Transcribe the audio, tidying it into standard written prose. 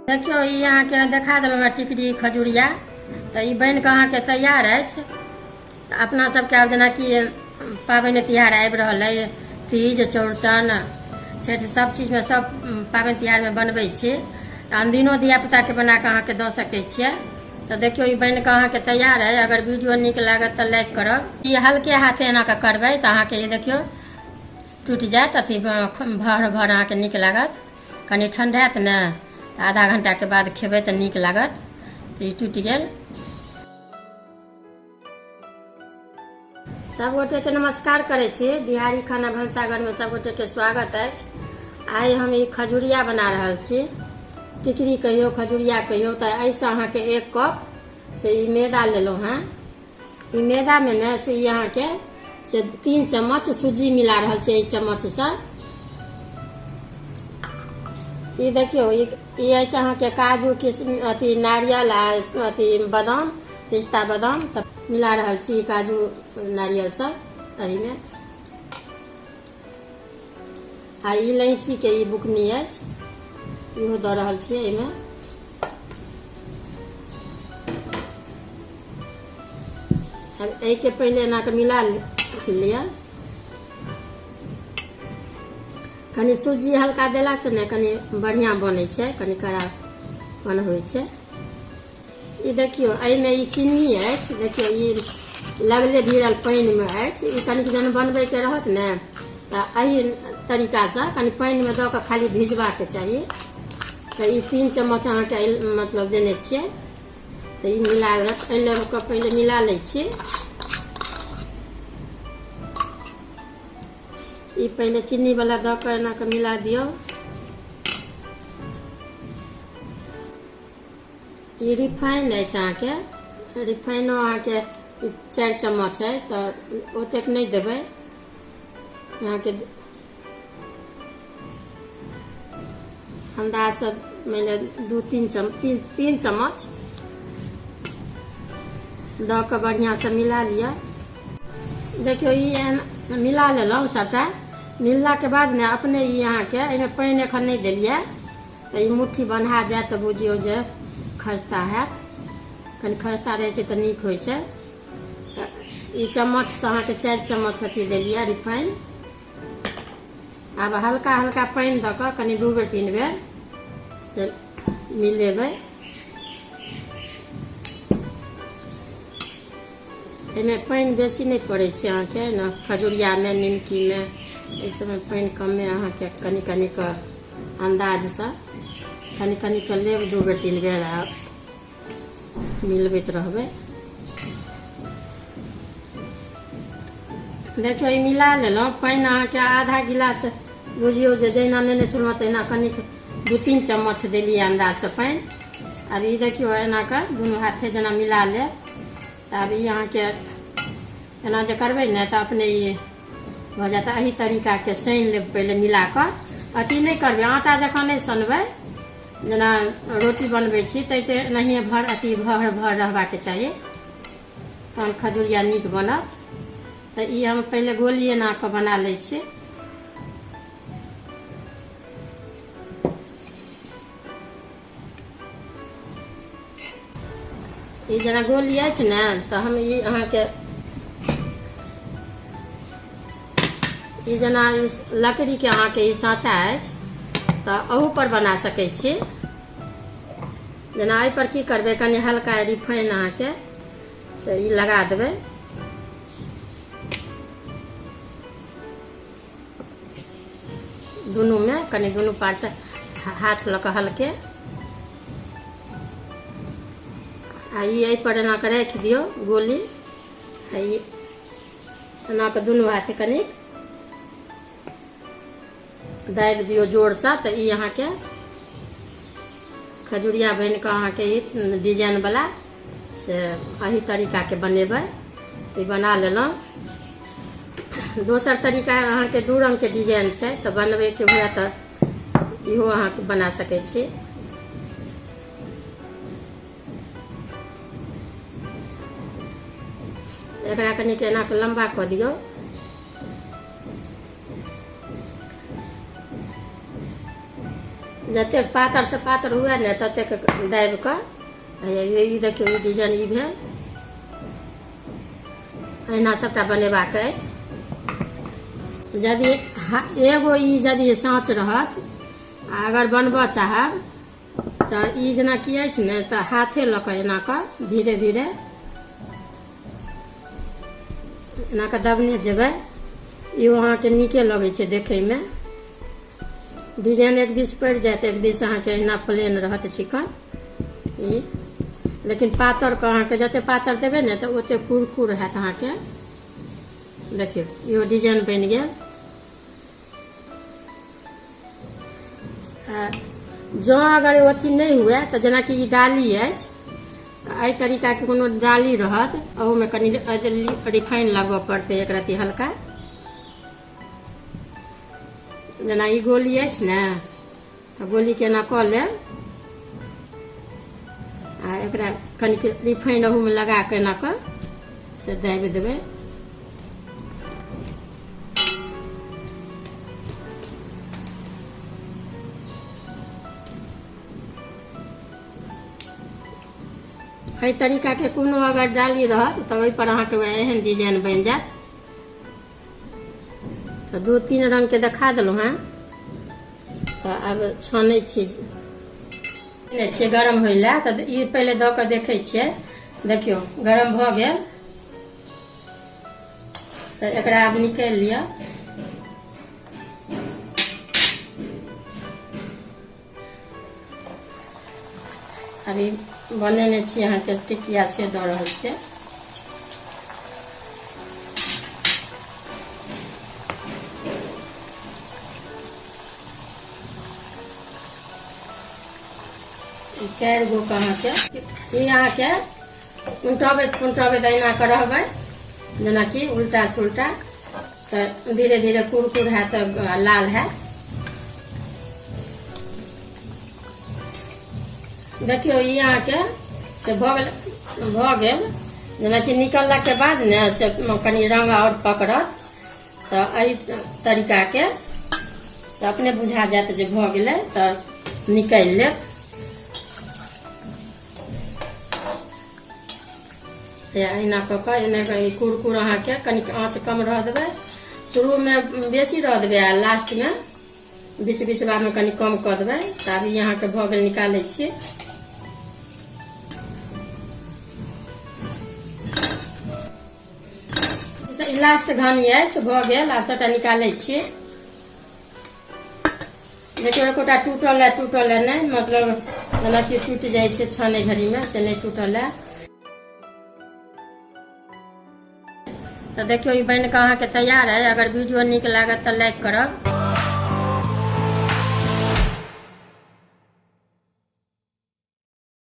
देखियौ, ई अहाँके देखा देलहुँ हेँ टिकरी खजुरिया। तऽ ई बनि कऽ अहाँके तैयार अछि। तऽ अपना सबके आब जेनाकि पाबनि तिहार आबि रहल अइ, तीज, चौड़चन, छठि, सब चीजमे, सब पाबनि तिहारमे बनबै छी। तऽ अनदिनो धियापुताके बना कऽ अहाँके दऽ सकै छियै। तऽ देखियौ, ई बनि कऽ अहाँके तैयार अइ। अगर वीडियो नीक लागत तऽ लाइक करब। ई हल्के हाथे एना कऽ करबै तऽ अहाँके ई देखियौ टूटि जायत, अथी भर भर अहाँके नीक लागत। कनि ठण्डायत ने तऽ आधा घंटाके बाद खेबै तऽ नीक लागत। तऽ ई टूटि गेल। सब गोटेके नमस्कार करै छी। बिहारी खाना भनसाघरमे सब गोटेके स्वागत अछि। आइ हम ई खजुरिया बना रहल छी, टिकरी कहियौ, खजुरिया कहियौ। तऽ एहिसँ अहाँके 1 कप से ई मैदा लेलहुँ हेँ। ई मैदामे ने से ई अहाँके से 3 चम्मच सूजी मिला रहल छी एहि चम्मचसँ। ई देखियौ, ई अछि अहाँके काजू, किशमिश, अथी नारियल आ अथी बादाम, पिस्ता बादाम। तऽ मिला रहल छी काजू नारियल सब एहिमे। आ ई इलायचीके ई बुकनी अछि, इहो दऽ रहल छियै एहिमे। आब एहिके पहिले एना कऽ मिला लिअ। कनि सूजी हल्का देलासँ ने कनि बढ़िआँ बनै छै, कनि कड़ापन होइ छै। ई देखियौ, एहिमे ई चीनी अछि। देखियौ, ई लगले भिड़ल पानिमे अछि। ई कनिक जहन बनबैके रहत ने तऽ एहि तरीकासँ कनि पानिमे दऽ कऽ खाली भिजबाके चाही। तऽ ई 3 चम्मच अहाँके मतलब देने छियै। तऽ ई मिला, एहि लऽ कऽ पहिले मिला लै छी। ई पहिले चीनीवला दऽ कऽ एना कऽ मिला दियौ। ई रिफाइन अछि अहाँके, रिफाइनो अहाँके 4 चम्मच है, तऽ ओतेक नहि देबै अहाँके, अन्दाजसँ मानि लिअ दू तीन चम तीन चम्मच दऽ कऽ बढ़िआँसँ मिला लिअ। देखियौ, ई एहन मिला लेलहुँ सभटा। मिललाके बाद ने अपने ई अहाँके एहिमे पानि एखन नहि देलियै, तऽ ई मुट्ठी बन्हा जायत तऽ बुझियौ जे खस्ता हैत। कनि खस्ता रहै छै तऽ नीक होइ छै। तऽ ई चम्मचसँ अहाँके 4 चम्मच अथी देलियै रिफाइन। आब हल्का हल्का पानि दऽ कऽ कनि 2 बेर 3 बेर से मिलेबै। एहिमे पानि बेसी नहि पड़ै छै अहाँके ने, खजुरियामे, निमकीमे, एहि सबमे पानि कमे अहाँके कनि कनि कऽ अन्दाजसँ कनि कनि कऽ लेब, 2 बेर 3 बेर आ मिलबैत रहबै। देखियौ, ई मिला लेलहुँ। पानि अहाँके आधा गिलास बुझियौ जे जहिना नेने छलहुँ तहिना कनिक 2-3 चम्मच देलियै अन्दाजसँ पानि। आब ई देखियौ, एना कऽ दुनू हाथे जेना मिला लेब। तऽ आब ई अहाँके एना जे करबै ने तऽ अपने ई भऽ जायत। एही तरीकाके सानि लेब पहिले मिला कऽ। अथी नहि करबै, आटा जकाँ नहि सनबै, जेना रोटी बनबै छी तै नहिए भर अथी भर भर रहबाके चाही, तहन खजुरिया नीक बनत। तऽ ई हम पहिले गोली एना कऽ बना लै छी। ई जेना गोली अछि ने, तऽ हम ई अहाँके ई जेना लकड़ीके अहाँके ई साँचा अछि, तऽ अहू पर बना सकै छी। जेना एहि पर की करबै, कनि हल्का रिफाइन अहाँके से ई लगा देबै। दुनूमे कनि दुनू पारसँ हाथ लऽ कऽ हल्के आ ई एहि पर एना कऽ राखि दियौ गोली। आ ई एना कऽ दुनू हाथे कनिक दाबि दियौ जोरसँ, तऽ ई अहाँके खजुरिया बनि कऽ अहाँके ई डिजाइन वाला से एही तरीकाके बनेबै। तऽ ई बना लेलहुँ। दोसर तरीका अहाँके 2 रङ्गके डिजाइन छै, तऽ बनबैके हुए तऽ इहो अहाँके बना सकै छी। एकरा कनिक एना कऽ लम्बा कऽ दियौ। जतेक पातर से पातर हुए ने ततेक दाबि कऽ ई देखियौ, ई डिजाइन ई भेल। एहिना सभटा बनेबाक अछि। यदि एगो ई यदि साँच रहत आ अगर बनबऽ चाहब तऽ ई जेनाकि अछि ने, तऽ हाथे लऽ कऽ एना कऽ धीरे धीरे एना कऽ दबने जेबै। इहो अहाँके नीके लगै छै देखैमे। डिजाइन एक दिस पड़ि जायत, एक दिस अहाँके एहिना प्लेन रहत चिकन ई। लेकिन पातर के अहाँके जते पातर देबै ने, तऽ ओते कुरकुर हैत अहाँके। देखियौ, इहो डिजाइन बनि गेल। जँ अगर अथी नहि हुए तऽ जेनाकि ई डाली अछि, तऽ एहि तरीकाके कोनो डाली रहत, ओहूमे कनि रिफाइन लगबऽ पड़तै एक रत्ती हल्का। जेना ई गोली अछि ने, तऽ गोलीके एना कऽ लेब आ एकरा कनिक रिफाइन ओहूमे लगा कऽ एना कऽ से दाबि देबै। एहि तरीकाके कोनो अगर डाली रहत तऽ ओहिपर अहाँके एहन डिजाइन बनि जायत। तऽ दू तीन रङ्गके देखा देलहुँ हेँ। तऽ आब छानै छी छियै गरम होइ लए। तऽ ई पहिले दऽ कऽ देखै छियै। देखियौ, गरम भऽ गेल, तऽ एकरा आब निकालि लिअ। अभी बनेने छी अहाँके टिकिया, से दऽ रहल छियै। चारि गो के अहाँके ई अहाँके उल्टबैत पुलटबैत एहिना कऽ रहबै, जेनाकि उल्टा सुलटा, तऽ धीरे धीरे कुरकुर हैत, लाल हैत। देखियौ, ई अहाँके से भऽ गेल, भऽ गेल। जेनाकि निकललाके बाद ने से कनि रङ्ग आओर पकड़त, तऽ एहि तरीकाके से अपने बुझा जायत जे भऽ गेलै, तऽ निकालि लेब। एहिना कऽ कऽ एना कऽ ई कुरकुर अहाँके कनिक आँच कम रह देबै। शुरूमे बेसी रह देबै आ लास्टमे बीच बिचबामे कनि कम कऽ देबै। तऽ आब ई अहाँके भऽ गेल, निकालै छी। लास्ट घानी अछि, भऽ गेल। आब सबटा निकालै छी। देखियौ, एकोटा टूटल है, टूटल है नहि। मतलब जेनाकि टूटि जाइ छै छाने घड़ीमे, से नहि टूटल है। तऽ देखियौ, ई बनि कऽ अहाँके तैयार है। अगर वीडियो नीक लागत तऽ लाइक करब।